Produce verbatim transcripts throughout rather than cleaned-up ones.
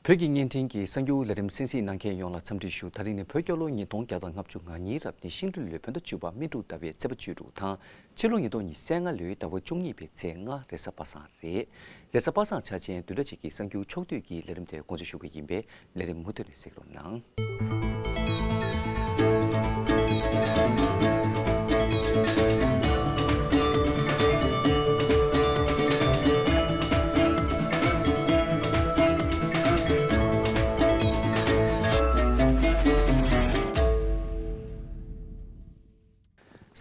བོད་ཀྱི་བརྙན་འཕྲིན་གྱི་གསར་འགྱུར་ལས་རིམ་གསན་གཟིགས་གནང་མཁན་ཡོངས་ལ་འཚམས་འདྲི་ཞུ། ད་རིང་ནི་བོད་རྒྱལ་ལོ་ཉིས་སྟོང་བརྒྱ་དང་ལྔ་བཅུ་ང་གཉིས་རབ་གནས་ཤིང་སྦྲུལ་ལོའི་བོད་ཟླ་བཅུ་པ་སྨིན་དྲུག་ཟླ་བའི་ཚེས་པ་བཅུ་དྲུག་དང་། ཕྱི་ལོ་ཉིས་སྟོང་ཉི་ཤུ་རྩ་ལྔ་ལོའི་ཟླ་བ་བཅུ་གཉིས་པའི་ཚེས་ལྔ་རེས་གཟའ་པ་སངས་རེད། རེས་གཟའ་པ་སངས་འཆར་ཅན་བདུན་ཕྲག་གཅིག་གི་གསར་འགྱུར་ཕྱོགས་བསྡུས་ཀྱི་ལས་རིམ་དེ་འགོ་འཛུགས་ཞུ་གི་ཡིན་པས། ལས་རིམ་མུ་མཐུད་ནས་གཟིགས་རོགས་གནང་།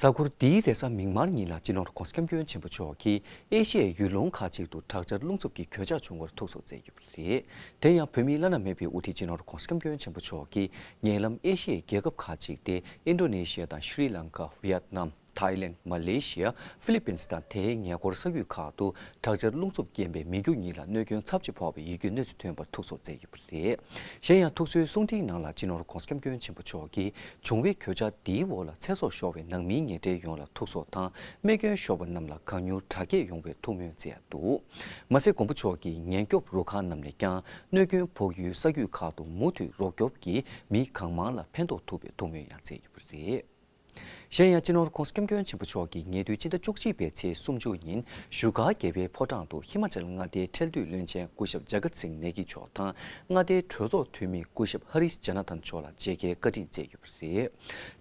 གཟའ་འཁོར་འདིའི་རེས་གཟའ་མིག་དམར་ཉིན་ལ་སྤྱི་ནོར་༧གོང་ས་༧སྐྱབས་མགོན་ཆེན་པོ་མཆོག་གིས་ཨེ་ཤི་ཡའི་ཡུལ་ལུང་ཁག་ཅིག་ཏུ་དྲག་ཆར་རླུང་འཚུབ་ཀྱི་གོད་ཆག་བྱུང་བར་ཐུགས་གསོ་བསྩལ་ཡོད་པ་རེད། དེ་ཡང་བོད་མིའི་བླ་ན་མེད་པའི་དབུ་ཁྲིད་སྤྱི་ནོར་༧གོང་ས་༧སྐྱབས་མགོན་ཆེན་པོ་མཆོག་གིས་ཉེ་ལམ་ཨེ་ཤི་ཡའི་རྒྱལ་ཁབ་ཁག་ཅིག་སྟེ། ཨིན་ཌོ་ནེ་ཤི་ཡ་དང་ཤྲི་ལང་ཀ། ཝི་ཡེད་ནམ། ཐའི་ལེན། མ་ལེ་ཤི་ཡ། ཧྥི་ལི་པིན་དང་དེའི་ཉེ་འཁོར་ས་ཁུལ་ཁག་ཏུ་དྲག་ཆར་རླུང་འཚུབ་རྐྱེན་པས་མི་རྒྱུ་གཉིས་ལ་གནོད་སྐྱོན་ཚབས་ཆེ་ཕོག་པའི་ཡི་གེའི་གནས་ཚུལ་ཐོན་པར་ཐུགས་གསོ་བསྩལ་ཡོད་པ་རེད། གཞན་ཡང་ཐུགས་གསོའི་གསུང་འཕྲིན་ནང་ལ་སྤྱི་ནོར་༧གོང་ས་༧སྐྱབས་མགོན་ཆེན་པོ་མཆོག་གིས་བྱུང་བའི་གོད་ཆག་འདིའི་འོག་ལ་ཚེ་སྲོག་ཤོར་བའི་ནང་མིའི་ཉེ་འབྲེལ་ཡོངས་ལ་ཐུགས་གསོ་དང་རྨས་སྐྱོན་ཤོར་བ་རྣམས་ལ་གང་མྱུར་དྲག་སྐྱེད་ཡོང་བའི་ཐུགས་སྨོན་བསྩལ་འདུག་མ་ཟད་མགོན་པོ་མཆོག་གིས་ཉེན་སྐྱོབ་རུ་ཁག་རྣམས་ནས་ཀྱང་གནོད་སྐྱོན་ཕོག་ཡུལ་ས་ཁུལ་ཁག་ཏུ་མུ་མཐུད་རོགས་སྐྱོབ་ཀྱིས་མི་གང་མང་ལ་ཕན་ཐོགས་ཐུབ་པའི་ཐུགས་སྨོན་ཡང་བསྩལ་ཡོད་པ་རེད། གཞན་ཡང་སྤྱི་ནོར་༧གོང་ས་༧སྐྱབས་མགོན་ཆེན་པོ་མཆོག་གིས་ཉེ་དུས་སྤྱི་ཟླ་བཅུ་གཅིག་པའི་ཚེས་སུམ་ཅུ་ཉིན་བཞུགས་སྒར་རྒྱལ་བའི་ཕོ་བྲང་དུ་ཧི་མ་ཅལ་མངའ་སྡེའི་ཁྲལ་སྡུད་བློན་ཆེན་སྐུ་ཞབས་ཇ་ག་ཏི་སིང་ནེ་གི་མཆོག་དང་མངའ་སྡེའི་གྲོས་ཚོགས་འཐུས་མི་སྐུ་ཞབས་ཧ་རིས་ཇ་ན་ཐན་མཆོག་ལ་མཇལ་ཁའི་བཀའ་དྲིན་བསྩལ་ཡོད་པ་རེད།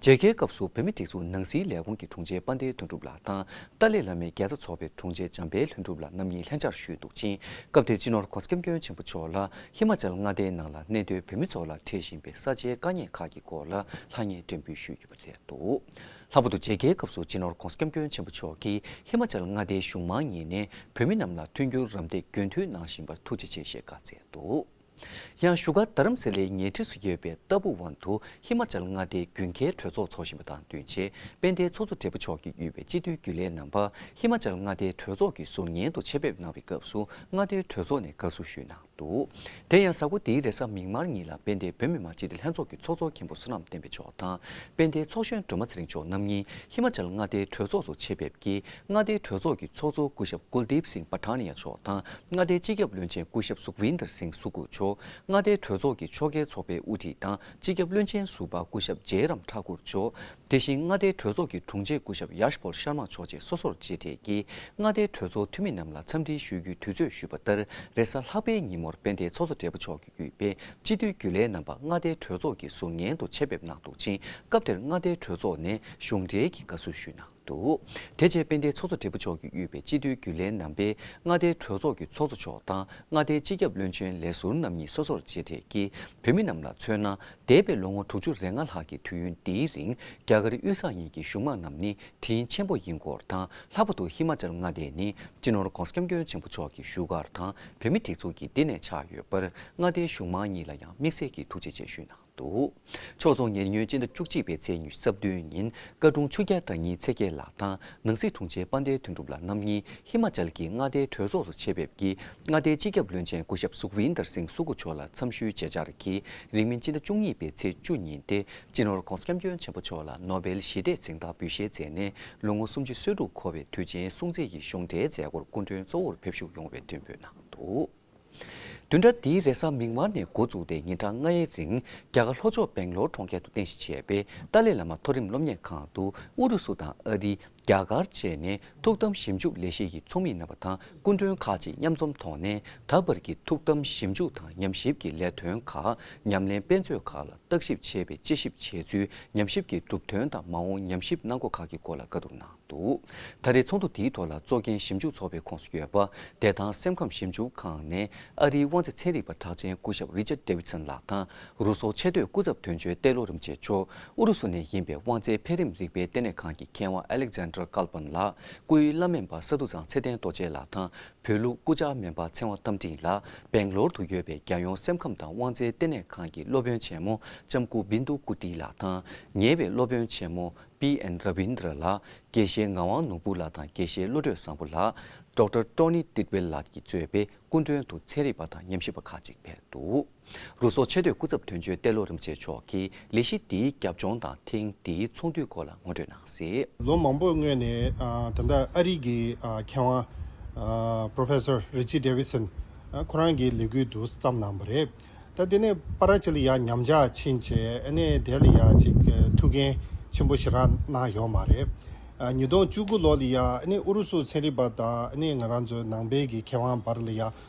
མཇལ་ཁའི་སྐབས་སུ་བོད་མིའི་སྒྲིག་འཛུགས་ནང་སྲིད་ལས་ཁུངས་ཀྱི་དྲུང་ཆེ་དཔལ་ལྡན་དོན་གྲུབ་ལགས་དང་ཏཱ་ལའི་བླ་མའི་རྒྱལ་ཚབ་ཚོགས་པའི་དྲུང་ཆེ་འཇམ་དཔལ་ལྷུན་གྲུབ་ལགས་རྣམ་གཉིས་ལྷན་བཅར་ཞུས་འདུག་ཅིང་། སྐབས་དེར་སྤྱི་ནོར་༧གོང་ས་༧སྐྱབས་མགོན་ཆེན་པོ་མཆོག་ལ་ཧི་མ་ཅལ་མངའ་སྡེའི་ནང་ལ་གནས་སྡོད་བོད་མི་ཚོ་ལ་འཕྲད་བཞིན་པའི་ས་ཆའི་དཀའ་ངལ་ཁག་གི་སྐོར་ལ་ལྷང་ངེར་སྤྲན་འབུལ་ཞུས་ཡོད་པ་རེད་འདུག་ལྷག་པར་དུ་མཇལ་ཁའི་སྐབས་སུ་སྤྱི་ནོར་༧གོང་ས་༧སྐྱབས་མགོན་ཆེན་པོ་མཆོག་གིས་ཧི་མ་ཅལ་མངའ་སྡེའི་གཞུང་མང་གཉིས་ནས་བོད་མི་རྣམས་ལ་མཐུན་འགྱུར་རམ་འདེགས་རྒྱུན་མཐུད་གནང་བཞིན་པར་ཐུགས་རྗེ་ཆེ་ཞེས་བཀའ་སྩལ་འདུག་ཡང་བཞུགས་སྒར་རྡ་རམ་ས་ལའི་ཉེ་འཁྲིས་སུ་ཡོད་པའི་ཏཱ་པུ་ཝན་དུ་ཧི་མ་ཅལ་མངའ་སྡེའི་དགུན་ཁའི་གྲོས་ཚོགས་འཚོགས་བཞིན་པ་དང་བསྟུན་ཆེད། དཔལ་ལྡན་ཚོགས་གཙོ་སྦྲེལ་པོ་མཆོག་གིས་དབུས་པའི་སྤྱི་འཐུས་རྒྱུན་ལས་རྣམ་པ་ཧི་མ་ཅལ་མངའ་སྡེའི་གྲོས་ཚོགས་ཀྱི་ཟུར་ཉན་དུ་ཆེད་ཕེབས་གནང་བའི་སྐབས་སུ་མངའ་སྡེའི་གྲོས་ཚོགས་ནས་དགའ་བསུ་ཞུས་གནང་འདུག་དེ་ཡང་གཟའ་འཁོར་འདིའི་རེས་གཟའ་མིག་དམར་ཉིན་ལ་དཔལ་ལྡན་བོད་མི་མང་སྤྱི་འཐུས་ལྷན་ཚོགས་ཀྱི་ཚོགས་གཙོ་མཁན་པོ་བསོད་ནམས་བསྟན་འཕེལ་མཆོག་དང་དཔལ་ལྡན་ཚོགས་གཞོན་སྒྲོལ་མ་ཚེ་རིང་མཆོག་རྣམ་གཉིས་ཧི་མ་ཅལ་མངའ་སྡེའི་གྲོས་ཚོགས་སུ་ཆེད་ཕེབས་ཀྱིས། མངའ་སྡེའི་གྲོས་ཚོགས་ཀྱི་ཚོགས་གཙོ་སྐུ་ཞབས་ཀུལ་དིབ་སིང་པ་ཐ་ནི་ཡ་མཆོག་དང་མངའ་སྡེའི་སྤྱི་ཁྱབ་བློན་ཆེན་སྐུ་ཞབས་སུག་ཝིན་དར་སིང་སུ་ཀུ་མཆོག་མངའ་སྡེའི་གྲོས་ཚོགས་ཀྱི་ཕྱོགས་འགལ་ཚོགས་པའི་དབུ་ཁྲིད་དང་སྤྱི་ཁྱབ་བློན་ཆེན་ཟུར་པ་སྐུ་ཞབས་ཇེ་རམ་ཐ་ཀུར་མཆོག་དེ་བཞིན་མངའ་སྡེའི་གྲོས་ཚོགས་ཀྱི་དྲུང་ཆེ་སྐུ་ཞབས་ཡཱཤ་པོལ་ཤར་མ་མཆོག་བཅས་སོ་སོར་མཇལ་འཕྲད་ཀྱིས། མངའ་སྡེའི་གྲོས་ཚོགས་འཐུས་མི་རྣམས་ལ་འཚམས་འདྲི་ཞུ་རྒྱུའི་དུས་ཚོད་ཞུས་པ་ལྟར། རེས་གཟའ་ལྷག་པའི་ཉིན་མོར་དཔལ་ལྡན་ཚོགས་གཙོ་སྦྲེལ་པོ་མཆོག་གིས་དབུས་པའི་སྤྱི་འཐུས་རྒྱུན་ལས་རྣམ་པ་མངའ་སྡེའི་གྲོས་ཚོགས་ཀྱི་ཟུར་ཉན་དུ་ཆེད་ཕེབས་གནང་འདུག་ཅིང་། སྐབས་དེར་མངའ་སྡེའི་གྲོས་ཚོགས་ནས་གཞུང་འབྲེལ་གྱི་དགའ་བསུ་ཞུས་གནང་འདུག་དེ་རྗེས་དཔལ་ལྡན་ཚོགས་གཙོ་སྦྲེལ་པོ་མཆོག་གིས་དབུས་པའི་སྤྱི་འཐུས་རྒྱུན་ལས་རྣམ་པས་མངའ་སྡེའི་གྲོས་ཚོགས་ཀྱི་ཚོགས་གཙོ་མཆོག་དང་མངའ་སྡེའི་སྤྱི་ཁྱབ་བློན་ཆེན་ལས་ཟུར་རྣམ་གཉིས་སོ་སོར་མཇལ་འཕྲད་ཀྱིས། བོད་མི་རྣམས་ལ་མཚོན་ན། འདས་པའི་ལོ་ངོ་དྲུག་ཅུ་རེ་ལྔ་ལྷག་གི་དུས་ཡུན་འདིའི་རིང་རྒྱ་གར་དབུས་ས་གཉིས་ཀྱི་གཞུང་མང་རྣམས་ནི་དྲིན་ཆེན་པོ་ཡིན་སྐོར་དང་། ལྷག་པར་དུ་ཧི་མ་ཅལ་མངའ་སྡེ་ནི་སྤྱི་ནོར་༧གོང་ས་༧སྐྱབས་མགོན་ཆེན་པོ་མཆོག་གི་བཞུགས་སྒར་དང་བོད་མིའི་སྒྲིག་འཛུགས་ཀྱི་བསྟི་གནས་ཆགས་ཡོད་པར། མངའ་སྡེའི་གཞུང་མང་གཉིས་ལ་ཡང་དམིགས་བསལ་གྱི་ཐུགས་རྗེ་ཆེ་ཞུས་གནང་འདུག་ཕྱོགས་མཚུངས། ཉེ་ཡོད་སྤྱི་ཟླ་བཅུ་གཅིག་པའི་ཚེས་ཉི་ཤུ་རྩ་བདུན་ཉིན། བཀའ་དྲུང་ཆོས་རྒྱལ་བདག་ཉིད་ཚེ་རྒྱལ་ལགས་དང་ནང་སྲིད་དྲུང་ཆེ་དཔལ་ལྡན་དོན་གྲུབ་ལགས་རྣམ་གཉིས་ཧི་མ་ཅལ་གྱི་མངའ་སྡེའི་གྲོས་ཚོགས་སུ་ཆེད་ཕེབས་ཀྱིས། མངའ་སྡེའི་སྤྱི་ཁྱབ་བློན་ཆེན་སྐུ་ཞབས་སུག་ཝིན་དར་སིང་སུ་ཀུ་མཆོག་ལ་འཚམས་ཞུའི་མཇལ་བཅར་གྱིས། རིང་མིན་སྤྱི་ཟླ་བཅུ་གཉིས་པའི་ཚེས་བཅུ་ཉིན་ཏེ། སྤྱི་ནོར་༧གོང་ས་༧སྐྱབས་མགོན་ཆེན་པོ་མཆོག་ལ་ནོ་བེལ་ཞི་བདེའི་གཟེངས་རྟགས་འབུལ་བཞེས་མཛད་ནས། ལོ་ངོ་སུམ་ཅུ་སོ་དྲུག་འཁོར་བའི་དུས་ཆེན་སྲུང་བརྩི་ཡི་གཞུང་འབྲེལ་མཛད་སྒོར་སྐུ་མགྲོན་གཙོ་བོར་ཕེབས་ཞུགས་ཡོང་བའི་མགྲོན་འབོད་གནང་འདུག་བདུན་ཕྲག་འདིའི་རེས་གཟའ་མིག་དམར་ནས་འགོ་བཙུགས་ཏེ་ཉིན་གྲངས་ལྔའི་རིང་རྒྱ་གར་ལྷོ་ཕྱོགས་སྦེང་ལོར་གྲོང་ཁྱེར་དུ་རྟེན་གཞི་བྱས་པའི་ཏཱ་ལའི་བླ་མ་མཐོ་རིམ་སློབ་གཉེར་ཁང་དུ་ཨུ་རུ་སུ་དང་ཨ་རི། རྒྱ་གར་བཅས་ནས་ཐུགས་དམ་ཞིབ་འཇུག་ལས་གཞི་ཡི་ཚོགས་མི་རྣམ་པ་དང་སྐུ་མགྲོན་ཁག་ཅིག་མཉམ་འཛོམས་ཐོག་ནས། ད་བར་གྱི་ཐུགས་དམ་ཞིབ་འཇུག་དང་ཉམས་ཞིབ་ཀྱི་ལས་དོན་ཁག་ཉམས་ལེན་དཔེ་མཛོད་ཁག་ལ་བརྟག་ཞིབ་བྱས་པའི་དཔྱད་ཞིབ་བྱས་ཚུལ། ཉམས་ཞིབ་ཀྱི་གྲུབ་དོན་དང་མ་འོངས་ཉམས་ཞིབ་གནང་སྒོ་ཁག་གི་སྐོར་ལ་བཀའ་བསྡུར་གནང་འདུག་ད་རེས་ཚོགས་འདུ་དེའི་ཐོག་ལ་གཙོ་འགན་ཞིབ་འཇུག་ཚོགས་པའི་ཁོངས་སུ་ཡོད་པ། བདེ་ཐང་སེམས་ཁམས་ཞིབ་འཇུག་ཁང་ནས་ཨ་རིའི་དབང་རྩའི་ཚན་རིག་པ་གྲགས་ཅན་སྐུ་ཞབས་རི་ཅར་ཌེ་ཝིད་སན་ལགས་དང་། རུ་སོག་ཆེས་མཐོའི་སྐུ་ཚབ་དོན་གཅོད་ཏེ་ལོ་རིན་པོ་ཆེ་མཆོག་ཨུ་རུ་སུ་ནས་ཡིན་པའི་དབང་རྩའི་འཕེལ་རིམ་རིག་པའི་ལྟེ་གནས་ཁང་གི་མཁས་དབང་ཨ་ལེག་ཛན་ཌར་ཀལ་པན་ལགས། སྐུའི་བླ་སྨན་པ་ས་འདུ་ཚང་ཚེ་བརྟན་རྡོ་རྗེ་ལགས་དང་། བོད་ལུགས་སྐུ་བཅར་སྨན་པ་ཚེ་དབང་རྟ་མགྲིན་ལགས། སྦེང་ལོར་དུ་ཡོད་པའི་རྒྱལ་ཡོངས་སེམས་ཁམས་དང་དབང་རྩའི་ལྟེ་གནས་ཁང་གི་སློབ་དཔོན་ཆེན་མོ་ལྕམ་སྐུ་བིན་དུ་ཀུ་ཏི་ལགས་དང་། ཉེ་བའི་སློབ་དཔོན་ཆེན་མོ་པི་ཨེན་ར་བིན་དྲ་ལགས། དགེ་བཤེས་ངག་དབང་ནོར་བུ་ལགས་དང་དགེ་བཤེས་བློ་གྲོས་བཟང་པོ་ལགས། ཌོག་ཊར་ཊོ་ནི་ཏིད་ཝེལ་ལགས་ཀྱིས་གཙོས་པའི་སྐུ་མགྲོན་དུ་ཚན་རིག་པ་དང་ཉམས་ཞིབ་པ་ཁག་ཅིག་ཕེབས་འདུག་རུ་སོག་ཆེས་མཐོའི་སྐུ་ཚབ་དོན་གཅོད་ཏེ་ལོ་རིན་པོ་ཆེ་མཆོག་གིས་ལས་གཞི་འདིའི་རྒྱབ་ལྗོངས་དང་ཐེངས་འདིའི་ཚོགས་འདུའི་སྐོར་ལ་ངོ་སྤྲོད་གནང་གསལ། ལོ་མང་པོའི་སྔོན་ནས་ཨ་ད་ལྟ་ཨ་རི་གི་ཨ་མཁས་དབང་ཨ་Professor Richard Davidson ཨ་ཁོ་རང་གིས་ལས་འགུལ་འདུག་བརྩམས་གནང་བ་རེད། ད་དེ་ནས་པ་ར་ཅི་ལ་ཡ་ཉམས་ཆག་ཕྱིན་བྱས་ཨ་ནི་དེ་ལ་ཡ་ཅིག་ཐུགས་འགན་ཆེན་པོ་ཞེ་དྲག་གནང་ཡོད་མ་རེད། ཨ་ཉིས་སྟོང་བཅུ་དགུ་ལོ་ལ་ཡ་ཨ་ནི་ཨུ་རུ་སུ་ཚན་རིག་པ་དང་ཨ་ནི་ང་རང་ཚོའི་ནང་པའི་གི་མཁས་དབང་བར་ལ་ཡ་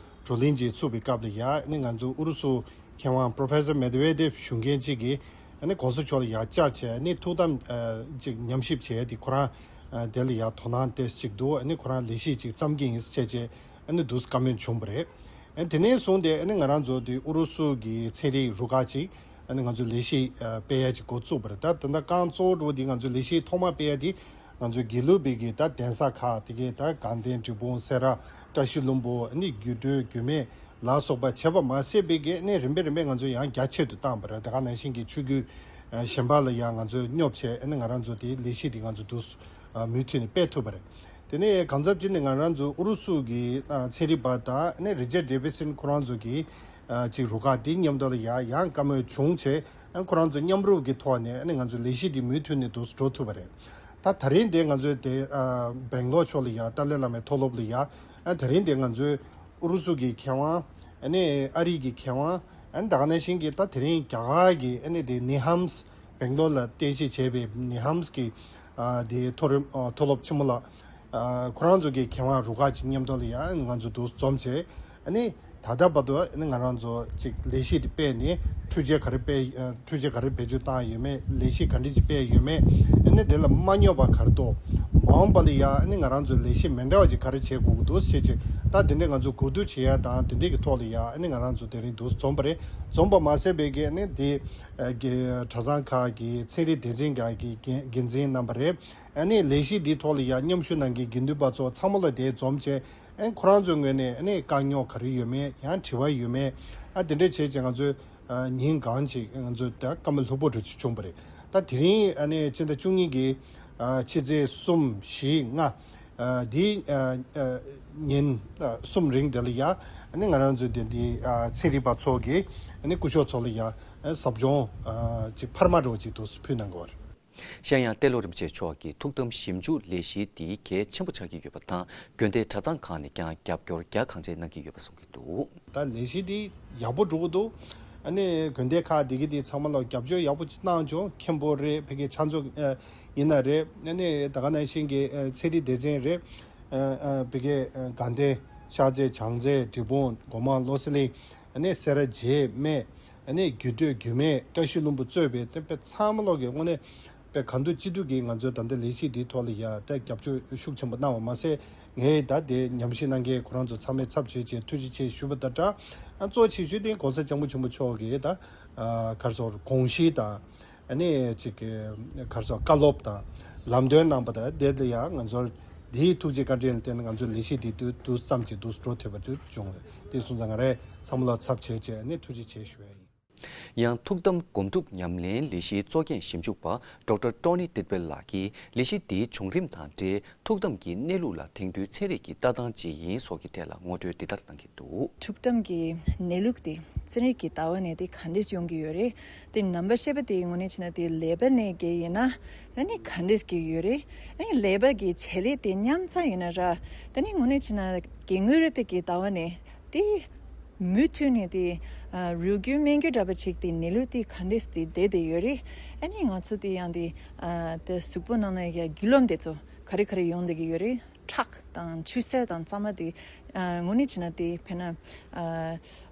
བགྲོ་གླེང་ཅིག་ཚུགས་པའི་སྐབས་ལ་ཡ་ཨ་ནི་ང་ཚོ་ཨུ་རུ་སུ་མཁས་དབང་Professor Medvedev ཞུ་མཁན་ཅིག་གིས་ཨ་ནི་གོང་ས་མཆོག་ལ་ཡ་བཅར་བྱས་ཨ་ནི་ཐུགས་དམ་ཨ་ཅིག་ཉམས་ཞིབ་བྱས་ཏེ་ཁོ་རང་ཨ་དེ་ལ་ཡ་དོ་སྣང་ཏོག་ཙམ་ཅིག་འདུག་ཨ་ནི་ཁོ་རང་ལས་གཞི་ཅིག་བརྩམས་ཀྱི་ཡིན་ཟེར་བྱས་བྱས་ཨ་ནི་འདུག་བཀའ་མོལ་བྱུང་བ་རེད། ཨ་དེ་ནས་བཟུང་སྟེ་ཨ་ནི་ང་རང་ཚོ་དེ་ཨུ་རུ་སུ་གི་ཚན་རིག་རུ་ཁག་ཅིག་ཨ་ནི་ང་ཚོ་ལས་གཞི་ཨ་སྤེལ་ཡ་ཅིག་འགོ་བཙུགས་པ་རེད། ད་ད་ལྟ་རྐང་གཙོ་བོ་འདི་ང་ཚོ་ལས་གཞི་ཐོག་མ་སྤེལ་ཡ་དེ་ང་ཚོ་དགེ་ལུགས་པའི་གི་ད་གདན་ས་ཁག་དེ་གའི་ད་དགའ་ལྡན་འབྲས་སྤུངས་སེ་ར་བཀྲ་ཤིས་ལྷུན་པོ་ཨ་ནི་རྒྱུད་སྟོད་རྒྱུད་སྨད་ལ་སོགས་པ་བྱས་པ་མ་ཟད་པའི་གི་ཨ་ནི་རིམ་པས་རིམ་པས་ང་ཚོ་ཡང་རྒྱ་ཆེ་དུ་བཏང་བ་རེད། ད་ག་ནང་བཞིན་གྱི་ཆོས་བརྒྱུད་ཨ་གཞན་པ་ལ་ཡང་ང་ཚོས་སྙོབ་བྱས་ཨ་ནི་ང་རང་ཚོ་དེ་ལས་གཞི་དེ་ང་ཚོ་འདུག་ཨ་མུ་མཐུད་ནས་སྤེལ་ཐུབ་པ་རེད། དེ་ནས་གང་ཟག་ཅིག་ནས་ང་རང་ཚོ་ཨུ་རུ་སུ་གི་ཨ་ཚན་རིག་པ་དང་ཨ་ནི་Richard Davidson ཁོ་རང་ཚོ་གི་ཨ་ཅིག་རུ་ཁག་དེ་མཉམ་དུ་ལ་ཡ་ཡང་བཀའ་མོལ་བྱུང་བྱས་ཨ་ཁོ་རང་ཚོ་མཉམ་རུབ་ཀྱི་ཐོག་ནས་ཨ་ནི་ང་ཚོ་ལས་གཞི་དེ་མུ་མཐུད་ནས་འདུག་འགྲོ་ཐུབ་པ་རེད། ད་ད་རིང་དེ་ང་ཚོས་དེ་ཨ་སྦེང་ལོར་ཕྱོགས་ལ་ཡ་ཏཱ་ལའི་བླ་མའི་མཐོ་སློབ་ལ་ཡ་ཨ་ད་རིང་དེ་ང་ཚོས་ཨུ་རུ་སུ་གི་མཁས་དབང་ཨ་ནི་ཨ་རི་གི་མཁས་དབང་ཨ་ནི་ད་ག་ནང་བཞིན་གྱི་ད་དེ་རིང་རྒྱ་གར་གི་ཨ་ནི་དེ་ནི་ཧམ་སྦེང་ལོར་ལ་རྟེན་གཞི་བྱས་པའི་ནི་ཧམ་སི་གི་ཨ་དེ་མཐོ་རིམ་ཨ་མཐོ་སློབ་ཆེན་མོ་ལ་ཨ་ཁོ་རང་ཚོ་གི་མཁས་དབང་རུ་ཁག་ཅིག་མཉམ་དུ་ལ་ཡང་ང་ཚོ་འདུག་འཛོམས་བྱས་ཨ་ནི་ད་ལྟ་བར་དུ་ཨ་ནི་ང་རང་ཚོ་ཅིག་ལས་གཞི་དེ་སྤེལ་ནས་འཕྲུལ་ཆས་ག་རེ་སྤེལ་ཨ་འཕྲུལ་ཆས་ག་རེ་བེད་སྤྱོད་བཏང་ཡོད་མེད་ལས་གཞི་ག་འདྲ་ཅིག་སྤེལ་ཡོད་མེད་ཨ་ནི་དེ་ལ་མ་སྙོབ་པ་ག་རེ་འདུག་མ་འོངས་པ་ལ་ཡང་ཨ་ནི་ང་རང་ཚོ་ལས་གཞི་མི་འདྲ་བ་ཅིག་ག་རེ་བྱེད་དགོས་ཀྱི་འདུག་ཟེར་བྱས་ད་དེ་འདྲ་ང་ཚོ་གོ་བསྡུར་བྱེད་ཡ་དང་དེ་འདྲ་གི་ཐོག་ལ་ཡང་ཨ་ནི་ང་རང་ཚོ་དེ་རིང་འདུག་འཛོམས་པ་རེད། འཛོམས་པ་མ་ཟད་པའི་གི་ཨ་ནི་དེ། གྲྭ་ཚང་ཁག་གི་ཚན་རིག་སྡེ་ཚན་ཁག་གི་འགན་འགན་འཛིན་རྣམ་པ་རེད། ཨ་ནི་ལས་གཞི་འདིའི་ཐོག་ལ་ཡང་མཉམ་ཞུགས་གནང་མཁན་དགེ་འདུན་པ་ཚོ་ཚང་མ་ལ་དེ་འཛོམས་བྱས་ཨ་ཁོ་རང་ཚོའི་ངོས་ནས་ཨ་ནི་དཀའ་རྙོག་ག་རེ་ཡོད་མེད་ཡང་དྲི་བ་ཡོད་མེད་ཨ་དེ་འདྲ་བྱས་བྱས་ང་ཚོས་ཉིན་གང་ཅིག་ང་ཚོས་ད་བཀའ་མོལ་ལྷུག་པོ་འདྲ་ཅིག་བྱུང་བ་རེད། ད་དེ་རིང་ཨ་ནི་ཕྱི་ཟླ་བཅུ་གཉིས་ཀྱི་ཕྱི་ཚེས་གསུམ་བཞི་ལྔ། ཨ་འདི་ཨ་ཨ་ཉིན་ཨ་གསུམ་རིང་དེ་ལ་ཡ་ཨ་ནི་ང་རང་ཚོའི་དེ་འདི་ཨ་ཚན་རིག་པ་ཚོ་གིས་ཨ་ནི་སྐུ་ཞབས་ཚོ་ལ་ཡ་ཨ་ཟབ་སྦྱོང་ཨ་ཅིག་འཕར་མ་འདྲ་བོ་ཅིག་ཏུ་ཕུལ་གནང་གི་ཡོད་རེད། གཞན་ཡང་ཏེ་ལོ་རིན་པོ་ཆེ་མཆོག་གིས་ཐུགས་དམ་ཞིབ་འཇུག་ལས་གཞི་འདི་གལ་ཆེན་པོ་ཆགས་ཀྱི་ཡོད་པ་དང་དགོན་སྡེ་གྲྭ་ཚང་ཁག་ནས་ཀྱང་རྒྱབ་སྐྱོར་རྒྱ་གང་ཆེ་གནང་གི་ཡོད་པ་གསུངས་ཀྱི་འདུག་ད་ལས་གཞི་འདི་ཡག་པོ་འགྲོ་གི་འདུག་ཨ་ནི་དགོན་སྡེ་ཁག་འདི་གི་འདི་ཚང་མ་ལ་རྒྱབ་སྐྱོར་ཡག་པོ་ཅིག་གནང་བྱུང་། མཁན་པོ་རེད། ཕ་གི་ཕྱག་མཛོད་ཨ་ཡིན་ན་རེད། ཨ་ནི་ད་ག་ནང་བཞིན་གྱི་ཨ་ཚན་རིག་སྡེ་ཚན་རེད། ཨ་ཨ་ཕ་གི་ཨ་དགའ་ལྡན་ཤར་རྩེ་བྱང་རྩེ་འབྲས་སྤུངས་སྒོ་མང་བློ་གསལ་གླིང་ཨ་ནི་སེ་ར་བྱེས་སྨད་ཨ་ནི་རྒྱུད་སྟོད་རྒྱུད་སྨད་བཀྲ་ཤིས་ལྷུན་པོ་གཙོས་པའི་དེ་དཔེ་ཚང་མ་ལོག་གི་དངོས་གནས་པའི་གང་འདོད་ཅི་འདོད་ཀྱིས་ང་ཚོའི་ད་ལྟ་ལས་གཞི་འདིའི་ཐོག་ལ་ཡ་ད་རྒྱབ་སྐྱོར་ཤུགས་ཆེན་པོ་གནང་བ་མ་ཟད། ངས་ད་དེ་ཉམས་ཞིབ་གནང་མཁན་ཁོ་རང་ཚོ་ཚང་མའི་ཚབ་བྱས་བྱས་ཐུགས་རྗེ་ཆེ་ཞུ་བ་དང་སྦྲགས། ཨ་གཙོ་ཆེ་ཤོས་དེ་༸གོང་ས་སྐྱབས་མགོན་ཆེན་པོ་མཆོག་གིས་ད་ཨ་ག་རེ་ཟེར་དགོངས་གཞི་དང་ཨ་ནི་ཅིག་ག་རེ་ཟེར་བཀའ་སློབ་དང་ལམ་སྟོན་གནང་བ་དང་དེ་ལ་ཡང་ང་ཚོར་དེའི་ཐུགས་རྗེ་བཀའ་དྲིན་ལ་བརྟེན་ནས་ང་ཚོའི་ལས་གཞི་འདི་དུས་དུས་ཙམ་གྱི་དུས་འགྲོ་ཐུབ་པ་དུ་བྱུང་རེད། དེ་སོང་ཙང་ང་རས་ཚང་མ་ལ་ཚབ་བྱས་བྱས་ཨ་ནི་ཐུགས་རྗེ་ཆེ་ཞུ་ཡ་ཡིན། ཡང་ཐུགས་དམ་སྒོམ་སྒྲུབ་ཉམས་ལེན་ལས་གཞིའི་གཙོ་འགན་ཞིབ་འཇུག་པ་ཌོག་ཊར་ཊོ་ནི་ཏིད་པེལ་ལགས་ཀྱིས་ལས་གཞི་འདིའི་བྱུང་རིམ་དང་འབྲེལ་ཐུགས་དམ་གྱི་གནས་ལུགས་ལ་དེང་དུས་ཚན་རིག་གི་ལྟ་སྟངས་ཇི་ཡིན་སོགས་ཀྱི་ཐད་ལ་ངོ་སྤྲོད་འདི་ལྟར་གནང་གི་འདུག་ཐུགས་དམ་གྱི་གནས་ལུགས་དེ་ཚན་རིག་གི་ལྟ་བ་ནས་དེ་ག་འདྲས་ཡོང་གི་ཡོད་རེད། དེ་ནམ་པ་བཤད་པ་དེ་དངོས་གནས་བྱས་ན་དེ་ཀླད་པ་ནས་གི་ཡིན་ན་ཨ་ནི་ག་འདྲས་ཀྱི་ཡོད་རེད། ཨ་ནི་ཀླད་པ་གི་བྱེད་ལས་དེ་མཉམ་རྩ་ཡིན་ན་ར་དེ་ནི་དངོས་གནས་བྱས་ན་དགེ་བསྔོ་རིག་པའི་གི་ལྟ་བ་ནས་དེ། མུ་མཐུད་ནས་དེ་ཨ་རུལ་རྒྱུ་སྨན་རྒྱུ་འདྲ་པོ་ཅིག་དེ་གནས་ལུགས་དེ་ག་འདྲས་དེ་བསྡད་དེ་ཡོད་རེད། ཨ་ནི་ང་ཚོ་དེ་ཡང་དེ་ཨ་དེ་གཟུགས་པོ་ནང་ལ་ཡ་རྒྱུ་ལམ་དེ་ཚོ་ག་རེ་ག་རེ་ཡོང་བསྡད་ཀྱི་ཡོད་རེད། ཁྲག་དང་ཆུ་སེར་དང་གཙང་མ་དེ་ཨ་དངོས་གནས་བྱས་ན་དེ་དཔེར་ན་ཨ་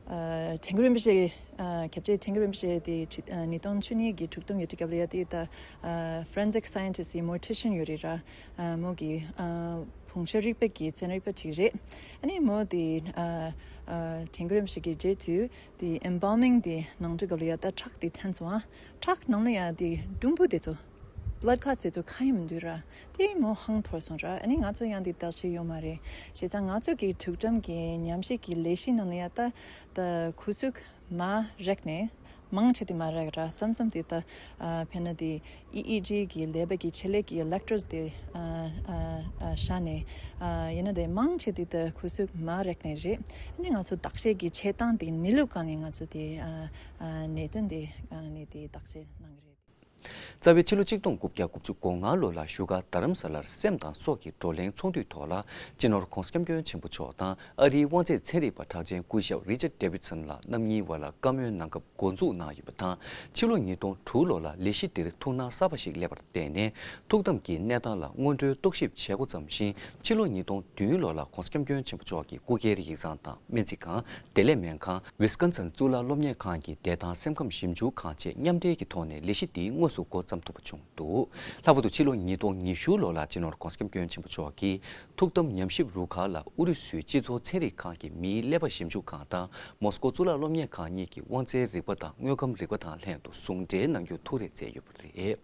ཨ་དྲན་གུ་རིན་པོ་ཆེ་ཨ་སྐྱབས་རྗེ་དྲན་གུ་རིན་པོ་ཆེ་དེ་ཁྲི་ཨ་ཉིས་སྟོང་བཅུ་གཉིས་ཀྱི་དྲུག་སྟོང་ཡོད་དུས་སྐབས་ལ་ཡ་དེ་ད་ཨ་forensic scientist ཡི་mortician ཡོད་རེད་ར། ཨ་མོ་གི་ཨ་བོངས་ཆོས་རིག་པ་གི་ཚན་རིག་པ་ཅིག་རེད། ཨ་ནི་མོ་དེ་ཨ་ཨ་དྲན་གུ་རིན་པོ་ཆེ་གི་རྗེས་དུས་དེ་embalming དེ་གནང་དུས་སྐབས་ལ་ཡ་ད་ཁྲག་དེ་འཐེན་སོང་ཨ། ཁྲག་ནང་ལ་ཡ་དེ་ཀྲུམ་བུ་དེ་ཚོ་blood clots དེ་ཚོ་གང་ཡང་མི་འདུག་ར། དེ་མོ་ཧང་ཐོར་སོང་ར། ཨ་ནི་ང་ཚོ་ཡང་དེ་བརྟག་དཔྱད་ཡོད་མ་རེད། བྱས་ཙང་ང་ཚོ་གི་ཐུགས་དམ་གི་ཉམས་ཞིབ་གི་ལས་གཞི་ནང་ལ་ཡ་ད་ད་ཁུ་ཚུར་མར་རེག་ནས་མང་ཆེ་དེ་མར་རེག་ར་ཙམ་ཙམ་དེ་ད་ཨ་དཔེར་ན་དེ་ཨི་ཨི་ཇི་གི་ཀླད་པ་གི་ཆེད་ལས་ཀྱི་electrodes དེ་ཨ་ཨ་ཨ་བཞག་ནས་ཨ་ཡིན་ན་དེ་མང་ཆེ་དེ་ད་ཁུ་ཚུར་མར་རེག་ནས་རེད། ཨ་ནི་ང་ཚོ་བརྟག་དཔྱད་ཀྱི་བྱེད་སྟངས་དེ་གནས་ལུགས་སྒང་ནས་ང་ཚོ་དེ་ཨ་ཨ་གནད་དོན་དེ་སྒང་ནས་དེ་བརྟག་དཔྱད་གནང་གི་རེད། རྩ་བའི་ཕྱི་ལོ་ཆིག་སྟོང་དགུ་བརྒྱ་དགུ་བཅུ་གོ་ལྔ་ལོ་ལ་བཞུགས་སྒར་རྡ་རམ་ས་ལར་སེམས་དང་སྲོག་གི་བགྲོ་གླེང་ཚོགས་འདུའི་ཐོག་ལ། སྤྱི་ནོར་༧གོང་ས་༧སྐྱབས་མགོན་ཆེན་པོ་མཆོག་དང་ཨ་རིའི་དབང་མཛད་ཚན་རིག་པ་གྲགས་ཅན་སྐུ་ཞབས་Richard Davidson་ལགས་རྣམ་གཉིས་བར་ལ་བཀའ་མོལ་གནང་སྐབས་འགོ་འཛུགས་གནང་ཡོད་པ་དང་། ཕྱི་ལོ་ཉིས་སྟོང་དྲུག་ལོ་ལ་ལས་གཞི་འདིར་ཐུགས་སྣང་གསར་པ་ཞིག་སླེབས་པར་བརྟེན་ནས། ཐུགས་དམ་གྱི་གནས་སྟངས་ལ་སྔོན་འགྲོའི་རྟོག་ཞིབ་བྱེད་འགོ་བརྩམས་ཤིང་། ཕྱི་ལོ་ཉིས་སྟོང་བདུན་ལོ་ལ་༧གོང་ས་༧སྐྱབས་མགོན་ཆེན་པོ་མཆོག་གིས་སྐུ་སྒེར་ཡིག་ཚང་དང་སྨན་རྩིས་ཁང་། བདེ་ལེགས་སྨན་ཁང་། Wisconsin་གཙུག་ལག་སློབ་གཉེར་ཁང་གི་བདེ་ཐང་སེམས་ཁམས་ཞིབ་འཇུག་ཁང་བཅས་མཉམ་འབྲེལ་གྱི་ཐོག་ནས་ལས་གཞི་འདི་དངོས་སུ་འགོ་བརྩམས་ཐུབ་པ་བྱུང་འདུག་ལྷག་པར་དུ་ཕྱི་ལོ་ཉིས་སྟོང་ཉི་ཤུ་ལོ་ལ་སྤྱི་ནོར་༧གོང་ས་༧སྐྱབས་མགོན་ཆེན་པོ་མཆོག་གིས་ཐུགས་དམ་ཉམས་ཞིབ་རུ་ཁག་ལ་ཨུ་རུ་སུའི་སྤྱི་ཚོགས་ཚན་རིག་ཁང་གི་མིའི་ཀླད་པ་ཞིབ་འཇུག་ཁང་དང་མོ་སི་ཀོ་གཙུག་ལག་སློབ་གཉེར་ཁང་གཉིས་ཀྱི་དབང་རྩའི་རིག་པ་དང་དངོས་ཁམས་རིག་པ་དང་ལྷན་དུ་ཟུང་འབྲེལ་གནང་རྒྱུར་ཐུགས་རེ་མཛད་ཡོད་པ་རེད།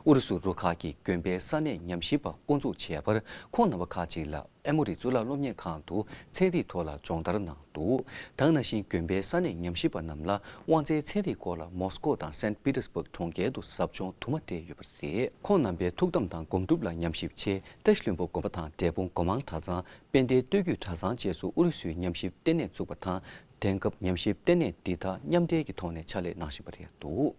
ཨུ་རུ་སུ་རུ་ཁག་གིས་དགོན་པའི་ས་གནས་ཉམས་ཞིབ་པ་བསྐོ་འཛུགས་བྱས་པར་ཁོང་རྣམ་པ་ཁག་ཅིག་ལ་ཨེ་མོ་རི་གཙུག་ལག་སློབ་གཉེར་ཁང་དུ་ཚན་རིག་ཐོག་ལ་སྦྱོང་བརྡར་གནང་འདུག་ད་ག་ནང་བཞིན་དགོན་པའི་ས་གནས་ཉམས་ཞིབ་པ་རྣམས་ལ་དབང་རྩའི་ཚན་རིག་སྐོར་ལ་མོ་སི་ཀོ་དང་སན་པི་ཏེར་སྦུག་གྲོང་ཁྱེར་དུ་ཟབ་སྦྱོང་དུ་མ་སྤྲད་ཡོད་པ་རེད། ཁོང་རྣམ་པས་ཐུགས་དམ་དང་སྒོམ་སྒྲུབ་ལ་ཉམས་ཞིབ་ཆེད་བཀྲ་ཤིས་ལྷུན་པོ་དགོན་པ་དང་འབྲས་སྤུངས་སྒོ་མང་གྲྭ་ཚང་། དཔལ་ལྡན་སྟོད་བརྒྱུད་གྲྭ་ཚང་བཅས་སུ་ཨུ་རུ་སུའི་ཉམས་ཞིབ་ལྟེ་གནས་བཙུགས་པ་དང་། དེང་སྐབས་ཉམས་ཞིབ་ལྟེ་གནས་འདི་དག་མཉམ་འབྲེལ་གྱི་ཐོག་ནས་ཕྱག་ལས་གནང་བཞིན་པ་རེད་འདུག་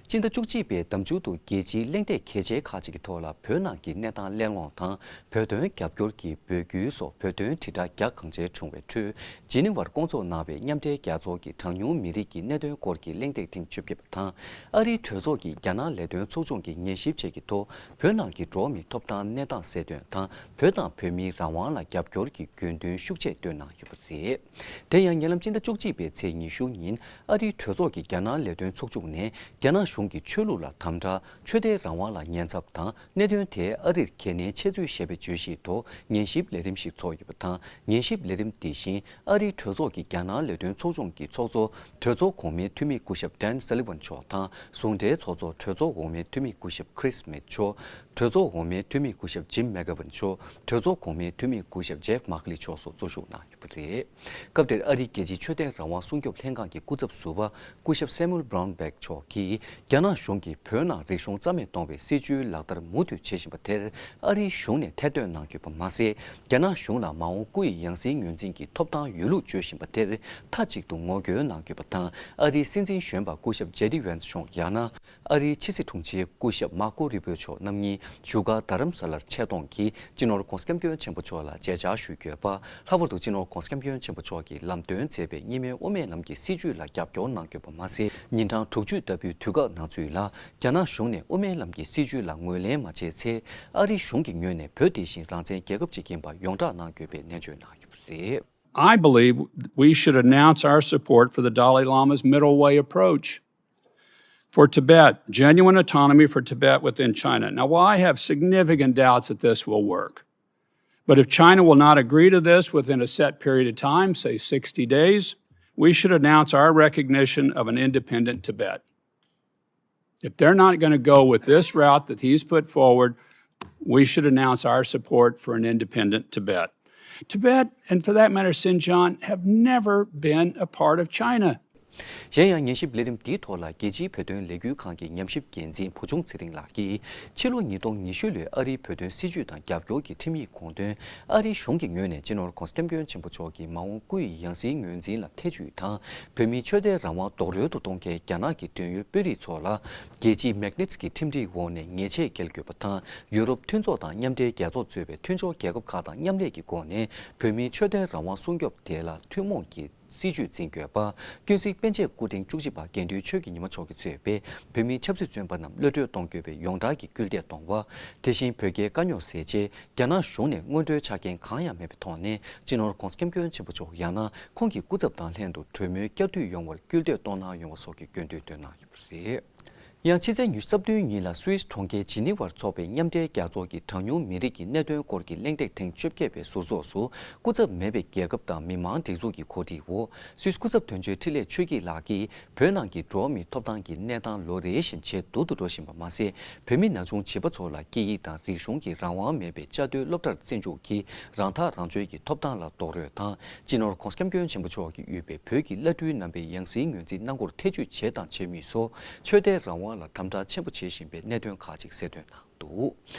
སྤྱི་ཟླ་བཅུ་གཅིག་པའི་ཟླ་མཇུག་ཏུ་རྒྱལ་སྤྱིའི་གླེང་སྟེགས་གལ་ཆེ་ཁག་ཅིག་གི་ཐོག་ལ་བོད་ནང་གི་གནས་སྟངས་གླེང་སློང་དང་། བོད་དོན་རྒྱབ་སྐྱོར་གྱི་འབོད་སྐུལ་སོགས་བོད་དོན་དྲིལ་བསྒྲགས་རྒྱ་གང་ཆེར་བྱུང་བའི་ཁྲོད། ཇི་ནི་ཝར་བསྐོང་ཚོགས་གནང་བའི་མཉམ་འབྲེལ་རྒྱལ་ཚོགས་ཀྱི་གྲངས་ཉུང་མི་རིགས་ཀྱི་གནད་དོན་སྐོར་གྱི་གླེང་སྟེགས་ཐེངས་བཅོ་བརྒྱད་པ་དང་། ཨ་རིའི་གྲོས་ཚོགས་ཀྱི་རྒྱ་ནག་ལས་དོན་ཚོགས་ཆུང་གིས་ཉན་ཞིབ་བཅས་ཀྱི་ཐོག་བོད་ནང་གི་འགྲོ་བ་མིའི་ཐོབ་ཐང་གནས་སྟངས་གསལ་སྟོན་དང་། བོད་དང་བོད་མིའི་རང་དབང་ལ་རྒྱབ་སྐྱོར་གྱི་དགོས་འདུན་ཤུགས་ཆེ་བཏོན་གནང་ཡོད་པ་རེད། དེ་ཡང་ཉེ་ལམ་སྤྱི་ཟླ་བཅུ་གཅིག་པའི་ཚེས་ཉི་ཤུ་ཉིན་ཨ་རིའི་གྲོས་ཚོགས་ཀྱི་རྒྱ་ནག་ལས་དོན་ཚོགས་ཆུང་ནས་རྒྱ་ནག་གཞུང་གིས་ཆོས་ལུགས་ལ་དམ་དྲག་ཆོས་དད་རང་དབང་ལ་ཉེན་ཚབས་དང་། གནད་དོན་དེ་ཨ་རིར་གལ་གནད་ཆེ་ཚུལ་ཞེས་པའི་བརྗོད་གཞིའི་ཐོག་ཉན་ཞིབ་ལས་རིམ་ཞིག་ཚོགས་ཡོད་པ་དང་། ཉན་ཞིབ་ལས་རིམ་དེ་བཞིན་ཨ་རིའི་གྲོས་ཚོགས་ཀྱི་རྒྱ་ནག་ལས་དོན་ཚོགས་ཆུང་གི་ཚོགས་གཙོ་གྲོས་ཚོགས་གོང་མའི་འཐུས་མི་སྐུ་ཞབས་ཌན་སེ་ལི་ཝན་མཆོག་དང་། ཟུང་འབྲེལ་ཚོགས་གཙོ་གྲོས་ཚོགས་འོག་མའི་འཐུས་མི་སྐུ་ཞབས་ཁྲིས་སྨིད་མཆོག་གྲོས་ཚོགས་འོག་མའི་འཐུས་མི་སྐུ་ཞབས་ཇིམ་མེག་གྷ་ཝན་མཆོག་གྲོས་ཚོགས་གོང་མའི་འཐུས་མི་སྐུ་ཞབས་ཇེབ་མག་ལི་མཆོག་སོགས་གཙོ་བཞུགས་གནང་ཡོད་པ་རེད། སྐབས་དེར་ཨ་རིའི་རྒྱལ་སྤྱིའི་ཆོས་དད་རང་དབང་སྲུང་སྐྱོབ་ལྷན་ཁང་གི་སྐུ་ཚབ་ཟུར་པ་སྐུ་ཞབས་སེ་མུ་ཨེལ་བྷ་རའུན་བྷེག་མཆོག་གིས། རྒྱ་ནག་གཞུང་གིས་བོད་ནང་རིག་གཞུང་རྩ་མེད་གཏོང་བའི་སྲིད་བྱུས་ལག་བསྟར་མུ་མཐུད་བྱེད་བཞིན་པ་དེར། ཨ་རིའི་གཞུང་ནས་ཐེར་འདོན་གནང་དགོས་པ་མ་ཟད། རྒྱ་ནག་གཞུང་ལ་མ་འོངས་སྐུ་ཡི་ཡང་སྲིད་ངོས་འཛིན་གྱི་ཐོབ་ཐང་ཡོད་ལུགས་བརྗོད་བཞིན་པ་དེར་མཐའ་གཅིག་ཏུ་ངོ་རྒོལ་གནང་དགོས་པ་དང་། ཨ་རིའི་སྲིད་འཛིན་གཞོན་པ་སྐུ་ཞབས་ཇེ་ཌི་ཝན་སི་མཆོག་ཡང་ན། ཨ་རིའི་ཕྱི་སྲིད་དྲུང་ཆེ་སྐུ་ཞབས་མར་ཀོ་རུ་བྷིའོ་མཆོག་རྣམ་གཉིས་བཞུགས་སྒར་རྡ་རམ་ས་ལར་ཆེད་གཏོང་གིས་སྤྱི་ནོར་༧གོང་ས་༧སྐྱབས་མགོན་ཆེན་པོ་མཆོག་ལ་མཇལ་བཅར་ཞུས་ཡོད་པ། ལྷག་པར་དུ་སྤྱི་ནོར་༧གོང་ས་༧སྐྱབས་མགོན་ཆེན་པོ་མཆོག་གིས་ལམ་སྟོན་མཛད་པའི་གཉིས་སྨན་དབུ་མའི་ལམ་གྱི་སྲིད་བྱུས་ལ་རྒྱབ་སྐྱོར་གནང་དགོས་པ་མ་ཟད། ཉིན་གྲངས་དྲུག་ཅུ་ལྟ་བུའི་དུས་བཀག་ནང་ཚུད་ལ། རྒྱ་ནག་གཞུང་ནས་དབུ་མའི་ལམ་གྱི་སྲིད་བྱུས་ལ་ངོས་ལེན་མ་བྱས་ཚེ། ཨ་རིའི་གཞུང་གི་ངོས་ནས་བོད་དེ་བཞིན་རང་བཙན་རྒྱལ་ཁབ་ཅིག་ཡིན་པ་ཡོངས་གྲགས་གནང་དགོས་པའི་ནན་བརྗོད་གནང་ཡོད་པ་རེད། I believe we should announce our support for the Dalai Lama's middle way approach for Tibet, genuine autonomy for Tibet within China. Now, while I have significant doubts that this will work, but if China will not agree to this within a set period of time, say sixty days, we should announce our recognition of an independent Tibet. If they're not going to go with this route that he's put forward, we should announce our support for an independent Tibet. Tibet, and for that matter, Xinjiang, have never been a part of China. གཞན་ཡང་། ཉན་ཞིབ་ལས་རིམ་འདིའི་ཐོག་ལ། རྒྱལ་སྤྱིའི་བོད་དོན་ལས་འགུལ་ཁང་གི་ཉམས་ཞིབ་འགན་འཛིན་བུ་ཆུང་ཚེ་རིང་ལགས་ཀྱིས། ཕྱི་ལོ་ཉིས་སྟོང་ཉི་ཤུ་ལོའི་ཨ་རིའི་བོད་དོན་སྲིད་བྱུས་དང་རྒྱབ་སྐྱོར་གྱི་ཁྲིམས་ཡིག་དགོངས་དོན། ཨ་རིའི་གཞུང་གི་ངོས་ནས་སྤྱི་ནོར་༧གོང་ས་༧སྐྱབས་མགོན་ཆེན་པོ་མཆོག་གི་མ་འོངས་སྐུ་ཡི་ཡང་སྲིད་ངོས་འཛིན་ལ་ཐེ་བྱུས་དང་། བོད་མིའི་ཆོས་དད་རང་དབང་རྡོག་རོལ་དུ་གཏོང་མཁན་རྒྱ་ནག་གི་བྲན་གཡོག་དཔོན་རིགས་ཚོ་ལ། རྒྱལ་སྤྱིའི་མེག་ནིས་ཀྱི་ཁྲིམས་སྒྲིག་འོག་ནས་ཉེས་ཆད་འགེལ་དགོས་པ་དང་། ཡུ་རོབ་མཐུན་ཚོགས་དང་མཉམ་འབྲེལ་རྒྱལ་ཚོགས་གཙོས་པའི་མཐུན་ཕྱོགས་རྒྱལ་ཁབ་ཁག་དང་མཉམ་ལས་ཀྱི་སྒོ་ནས། བོད་མིའི་ཆོས་དད་རང་དབང་སྲུང་སྐྱོབ་དེ་ལ་ཐུན་མོང་གི་སྲིད་བྱུས་འཛིན་དགོས་པ། ཀུན་གཟིགས་པཎ་ཆེན་སྐུ་ཕྲེང་བཅུ་གཅིག་པ་དགེ་འདུན་ཆོས་ཀྱི་ཉི་མ་མཆོག་གིས་གཙོས་པའི་བོད་མིའི་ཆབ་སྲིད་བཙོན་པ་རྣམས་གློད་བཀྲོལ་གཏོང་དགོས་པའི་ཡོངས་གྲགས་ཀྱི་སྐུལ་འདེད་གཏོང་བ། དེ་བཞིན་བོད་རྒྱའི་དཀའ་རྙོག་སེལ་ཆེད། རྒྱ་ནག་གཞུང་ནས་མངོན་འགྲོའི་ཆ་རྐྱེན་གང་ཡང་མེད་པའི་ཐོག་ནས། སྤྱི་ནོར་༧གོང་ས་༧སྐྱབས་མགོན་ཆེན་པོ་མཆོག་ཡང་ན་ཁོང་གི་སྐུ་ཚབ་དང་ལྷན་དུ་གྲོས་མོལ་བསྐྱར་མཐུད་ཡོང་བར་སྐུལ་འདེད་གཏོང་གནང་ཡོང་བ་སོགས་ཀྱི་དགོས་འདུན་བཏོན་གནང་ཡོད་པ་རེད། ཡང་ཕྱི་ཚེས་ཉི་ཤུ་རྩ་བདུན་ཉིན་ལ་སུད་སི་གྲོང་ཁྱེར་ཇི་ནི་ཝར་འཚོགས་པའི་མཉམ་འབྲེལ་རྒྱལ་ཚོགས་ཀྱི་གྲངས་ཉུང་མི་རིགས་ཀྱི་གནད་དོན་སྐོར་གྱི་གླེང་སྟེགས་ཐེངས་བཅོ་བརྒྱད་པའི་ཟུར་ཚོགས་སུ། སྐུ་ཚབ་མེད་པའི་རྒྱལ་ཁབ་དང་མི་མང་སྒྲིག་འཛུགས་ཀྱི་གོ་སྒྲིག་འོག་སུད་སི་སྐུ་ཚབ་དོན་གཅོད་འཕྲིན་ལས་ཆོས་སྐྱིད་ལགས་ཀྱིས། བོད་ནང་གི་འགྲོ་བ་མིའི་ཐོབ་ཐང་གི་གནས་སྟངས་ལོ་རེ་བཞིན་ཇེ་སྡུག་ཏུ་འགྲོ་བཞིན་པ་མ་ཟད། བོད་མི་ན་ཆུང་བྱིས་པ་ཚོ་ལ་སྐད་ཡིག་དང་རིག་གཞུང་གི་རང་དབང་མེད་པའི་བཅའ་སྡོད་སློབ་གྲྭར་བཙན་འཇུག་གིས་རང་ཐག་རང་གཅོད་ཀྱི་ཐོབ་ཐང་ལ་རྡོག་རོལ་དང་། སྤྱི་ནོར་༧གོང་ས་༧སྐྱབས་མགོན་ཆེན་པོ་མཆོག་གིས་དབུས་པའི་བོད་ཀྱི་བླ་སྤྲུལ་རྣམ་པའི་ཡང་སྲིད་ངོས་འཛིན་གནང་སྐོར་ཐེ་བྱུས་བྱས་དང་བྱེད་མུས་སོགས། ཆོས་དད་རང་དབང་ལ་དམ་དྲག་ཆེན་པོ་བྱེད་བཞིན་པའི་གནད་དོན་ཁག་ཅིག་གསལ་སྟོན་གནང་ འདུག་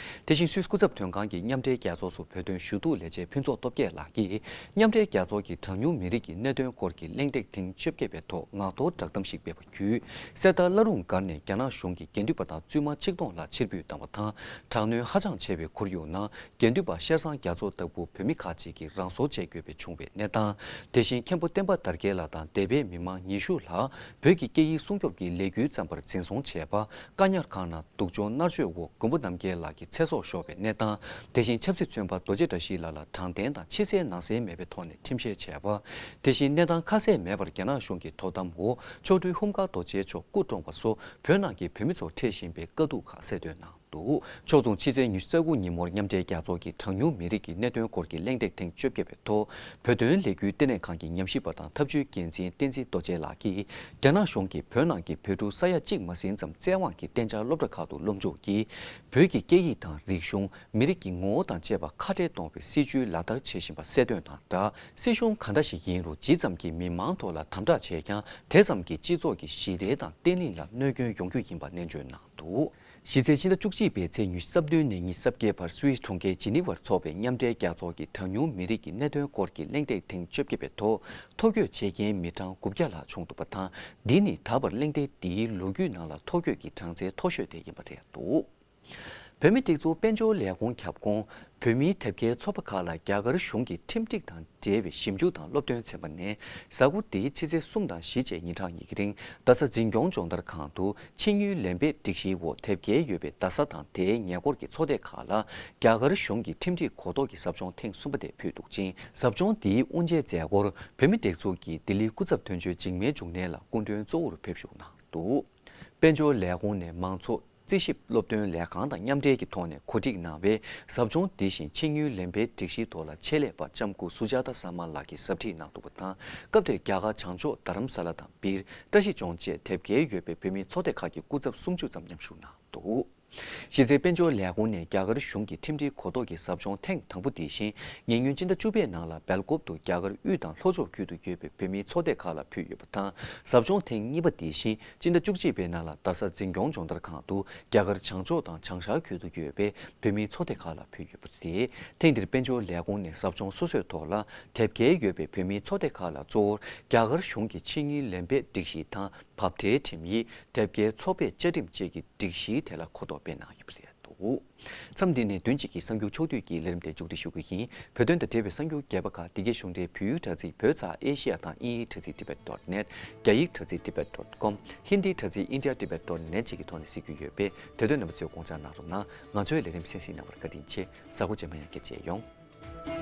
དེ་བཞིན་སུད་སི་སྐུ་ཚབ་དོན་ཁང་གི་མཉམ་འབྲེལ་རྒྱལ་ཚོགས་སུ་བོད་དོན་ཞུ་གཏུག་ལས་བྱེད་ཕུན་ཚོགས་སྟོབས་རྒྱས་ལགས་ཀྱིས། མཉམ་འབྲེལ་རྒྱལ་ཚོགས་ཀྱི་གྲངས་ཉུང་མི་རིགས་ཀྱི་གནད་དོན་སྐོར་གྱི་གླེང་སྟེགས་ཐེངས་བཅོ་བརྒྱད་པའི་ཐོག་ངག་ཐོག་བསྒྲགས་གཏམ་ཞིག་སྤེལ་བརྒྱུད། གསེར་རྟ་བླ་རུང་སྒར་ནས་རྒྱ་ནག་གཞུང་གིས་དགེ་འདུན་པ་དང་བཙུན་མ་ཆིག་སྟོང་ལྷག་ཕྱིར་འབུད་བཏང་བ་དང་། དྲག་གནོན་ཧ་ཅང་ཆེ་བའི་ཁོར་ཡུག་ནང་། དགེ་འདུན་པ་ཤར་བཟང་རྒྱ་མཚོ་ལྟ་བུ་བོད་མི་ཁག་ཅིག་གིས་རང་སྲོག་བཅད་དགོས་པའི་བྱུང་བའི་གནས་སྟངས། དེ་བཞིན་མཁན་པོ་བསྟན་པ་དར་རྒྱས་ལགས་དང་འདས་པའི་མི་མང་ཉི་ཤུ་ལྷག་བོད་ཀྱི་སྐད་ཡིག་སྲུང་སྐྱོབ་ཀྱི་ལས་འགུལ་བརྩམས་པར་འཛིན་བཟུང་བྱས་པ། བཀག་ཉར་ཁང་ནང་སྡུག་སྦྱོང་མནར་གཅོད་འོག་མགོན་པོ་རྣམ་རྒྱལ་ལགས་ཀྱི་ཚེ་སྲོག་ཤོར་བའི་གནས་སྟངས། དེ་བཞིན་ཆབ་སྲིད་བཙོན་པ་རྡོ་རྗེ་བཀྲ་ཤིས་ལགས་ལ་དྲང་བདེན་དང་ཕྱི་གསལ་ནང་གསལ་མེད་པའི་ཐོག་ནས་ཁྲིམས་བཤེར་བྱས་པ། དེ་བཞིན་གནས་སྟངས་ཁ་གསལ་མེད་པར་རྒྱ་ནག་གཞུང་གི་དོ་དམ་འོག་མཆོག་སྤྲུལ་ཧཱུྃ་སྒར་རྡོ་རྗེ་མཆོག་སྐུ་གྲོངས་པ་སོགས་བོད་ནང་གི་བོད་མི་ཚོར་འཕྲད་བཞིན་པའི་དཀའ་སྡུག་ཁག་གསལ་སྟོན་གནང་འདུག་ཕྱོགས་མཚུངས་ཕྱི་ཚེས་ཉི་ཤུ་རྩ་དགུ་ཉིན་མོར་མཉམ་འབྲེལ་རྒྱལ་ཚོགས་ཀྱི་གྲངས་ཉུང་མི་རིགས་ཀྱི་གནད་དོན་སྐོར་གྱི་གླེང་སྟེགས་ཐེངས་བཅོ་བརྒྱད་པའི་ཐོག་བོད་དོན་ལས་འགུལ་ལྟེ་གནས་ཁང་གི་ཉམས་ཞིབ་པ་དང་ཐབས་ཇུས་འགན་འཛིན་བསྟན་འཛིན་རྡོ་རྗེ་ལགས་ཀྱིས། རྒྱ་ནག་གཞུང་གིས་བོད་ནང་གི་བོད་ཕྲུག་ས་ཡ་གཅིག་མ་ཟིན་ཙམ་བཙན་དབང་གིས་གཏན་འཇགས་སློབ་གྲྭ་ཁག་ཏུ་སློབ་འཇུག་གིས། བོད་ཀྱི་སྐད་ཡིག་དང་རིག་གཞུང་། མི་རིགས་ཀྱི་ངོ་བོ་དང་བཅས་པ་ཁ་བྲལ་གཏོང་བའི་སྲིད་བྱུས་ལག་བསྟར་བྱེད་བཞིན་པ་གསལ་སྟོན་དང་སྦྲགས། སྲིད་གཞུང་གང་འདྲ་ཞིག་ཡིན་རུང་ཇི་ཙམ་གྱིས་མི་མང་ཐོག་ལ་དམ་དྲག་བྱས་ཀྱང་། དེ་ཙམ་གྱིས་སྤྱི་ཚོགས་ཀྱི་ཞི་བདེ་དང་བརྟན་ལྷིང་ལ་གནོད་སྐྱོན་ཡོང་རྒྱུ་ཡིན་པ་ནན་བརྗོད་གནང་འདུག་གཞི་རྩའི་ཕྱི་ཟླ་བཅུ་གཅིག་པའི་ཚེས་ཉི་ཤུ་རྩ་བདུན་ནས་ཉི་ཤུ་རྩ་བརྒྱད་བར་སུད་སི་གྲོང་ཁྱེར་ཇི་ནི་ཝར་འཚོགས་པའི་མཉམ་འབྲེལ་རྒྱལ་ཚོགས་ཀྱི་གྲངས་ཉུང་མི་རིགས་ཀྱི་གནད་དོན་སྐོར་གྱི་གླེང་སྟེགས་ཐེངས་བཅོ་བརྒྱད་པའི་ཐོག་ཐོ་འགོད་བྱེད་མཁན་མི་གྲངས་དགུ་བརྒྱ་ལྷག་བྱུང་འདུག་པ་དང་། འདི་ནི་ད་བར་གླེང་སྟེགས་འདིའི་ལོ་རྒྱུས་ནང་ལ་ཐོ་འགོད་ཀྱི་གྲངས་ཚད་མཐོ་ཤོས་དེ་ཡིན་པ་རེད་འདུག་བོད་མིའི་སྒྲིག་འཛུགས་དཔལ་འབྱོར་ལས་ཁུངས་ཁྱབ་ཁོངས་བོད་མིའི་དེབ་སྐྱེལ་ཚོགས་པ་ཁག་ལ་རྒྱ་གར་གཞུང་གི་ཁྲིམས་སྒྲིག་དང་འབྲེལ་བའི་ཞིབ་འཇུག་དང་སློབ་སྟོན་ཚན་པ་ནས། གཟའ་འཁོར་འདིའི་ཕྱི་ཚེས་གསུམ་དང་བཞི་བཅས་ཉིན་གྲངས་གཉིས་ཀྱི་རིང་རྡ་ས་འཛིན་སྐྱོང་སྦྱོང་བརྡར་ཁང་དུ་ཕྱི་དངུལ་ལེན་པའི་སྒྲིག་གཞིའི་འོག་དེབ་སྐྱེལ་ཡོད་པའི་རྡ་ས་དང་དེའི་ཉེ་འཁོར་གྱི་ཚོགས་སྡེ་ཁག་ལ་རྒྱ་གར་གཞུང་གི་ཁྲིམས་སྒྲིག་གོ་རྟོགས་ཀྱི་ཟབ་སྦྱོང་ཐེངས་གསུམ་པ་དེ་ཕུལ་འདུག་ཅིང་། ཟབ་སྦྱོང་འདིའི་དབུ་འབྱེད་མཛད་སྒོར་བོད་མིའི་སྒྲིག་འཛུགས་ཀྱི་ལྡི་ལིའི་སྐུ་ཚབ་དོན་གཅོད་འཇིགས་མེད་འབྱུང་གནས་ལགས་སྐུ་མགྲོན་གཙོ་བོར་ཕེབས་ཞུགས་གནང་འདུག་དཔལ་འབྱོར་ལས་ཁུངས་ནས་མང་ཚོགས་རྩིས་ཞིབ་སློབ་སྟོན་ལས་ཁང་དང་མཉམ་འབྲེལ་གྱི་ཐོག་ནས་གོ་སྒྲིག་གནང་བའི་ཟབ་སྦྱོང་འདི་བཞིན་ཕྱི་དངུལ་ལེན་པའི་སྒྲིག་གཞིའི་ཐོག་ལ་ཆེད་ལས་པ་ལྕམ་སྐུ་སུ་ཇཱ་ཏ་ས་མ་ལགས་ཀྱིས་ཟབ་ཁྲིད་གནང་འདུག་པ་དང་། སྐབས་དེར་རྒྱ་གར་བྱང་ཕྱོགས་རྡ་རམ་ས་ལ་དང་སྦིར་བཀྲ་ཤིས་ལྗོངས་བཅས་དེབ་སྐྱེལ་ཡོད་པའི་བོད་མིའི་ཚོགས་སྡེ་ཁག་གི་སྐུ་ཚབ་སུམ་ཅུ་ཙམ་མཉམ་ཞུགས་གནང་འདུག་གཞི་རྩའི་དཔལ་འབྱོར་ལས་ཁུངས་ནས་རྒྱ་གར་གཞུང་གི་ཁྲིམས་སྒྲིག་གོ་རྟོགས་ཀྱི་ཟབ་སྦྱོང་ཐེངས་དང་པོ་འདི་བཞིན་ཉེ་སྔོན་སྤྱི་ཟླ་བཅུ་པའི་ནང་ལ་སྦེལ་ཀོབ་ཏུ་རྒྱ་གར་དབུས་དང་ལྷོ་ཕྱོགས་ཁུལ་དུ་ཡོད་པའི་བོད་མིའི་ཚོགས་སྡེ་ཁག་ལ་ཕུལ་ཡོད་པ་དང་། ཟབ་སྦྱོང་ཐེངས་གཉིས་པ་འདི་བཞིན་སྤྱི་ཟླ་བཅུ་གཅིག་པའི་ནང་ལ་རྡ་ས་འཛིན་སྐྱོང་སྦྱོང་བརྡར་ཁང་དུ་རྒྱ་གར་བྱང་ཕྱོགས་དང་བྱང་ཤར་ཁུལ་དུ་ཡོད་པའི་བོད་མིའི་ཚོགས་སྡེ་ཁག་ལ་ཕུལ་ཡོད་པ་རེད། ཐེངས་འདིར་དཔལ་འབྱོར་ལས་ཁུངས་ནས་ཟབ་སྦྱོང་སོ་སོའི་ཐོག་ལ་དེབ་སྐྱེལ་ཡོད་པའི་བོད་མིའི་ཚོགས་སྡེ་ཁག་ལ་གཙོ་བོར་རྒྱ་གར་གཞུང་གི་ཕྱི་དངུལ་ལེན་པའི་སྒྲིག་གཞི་དང་། འབབ་ཁྲལ་ཁྲིམས་ཡིག་དེབ་སྐྱེལ་ཚོགས་པའི་བཅའ་ཁྲིམས་བཅས་ཀྱི་སྒྲིག་གཞིའི་ཐད་ལ་གོ་རྟོགས་སྤེལ་གནང་ཡོད་པ་རེད་འདུག་མཚམས་འདི་ནས་བདུན་གཅིག་གི་གསར་འགྱུར་ཕྱོགས་བསྡུས་ཀྱི་ལས་རིམ་དེ་མཇུག་སྒྲིལ་ཞུ་གི་ཡིན། བོད་དོན་དང་འབྲེལ་བའི་གསར་འགྱུར་རྒྱས་པ་ཁག་འདི་གའི་གཞུང་འབྲེལ་བོད་ཡིག་དྲ་ཚིགས་བོད་ཙ་ཨེ་ཤི་ཡ་དང་དབྱིན་ཡིག་དྲ་ཚིགས་tibet dot net། རྒྱ་ཡིག་དྲ་ཚིགས་tibet dot com། ཧིན་དིའི་དྲ་ཚིགས་india tibet dot net བཅས་ཀྱི་ཐོག་ནས་གཟིགས་རྒྱུ་ཡོད་པས། དེ་དོན་རྣམ་པ་ཚོས་དགོངས་འཇགས་གནང་རོགས་གནང་། ང་ཚོའི་ལས་རིམ་གསན་གཟིགས་གནང་བར་བཀའ་དྲིན་ཆེ། གཟའ་འཁོར་རྗེས་མ་ཡང་བསྐྱར་མཇལ་ཡོང་།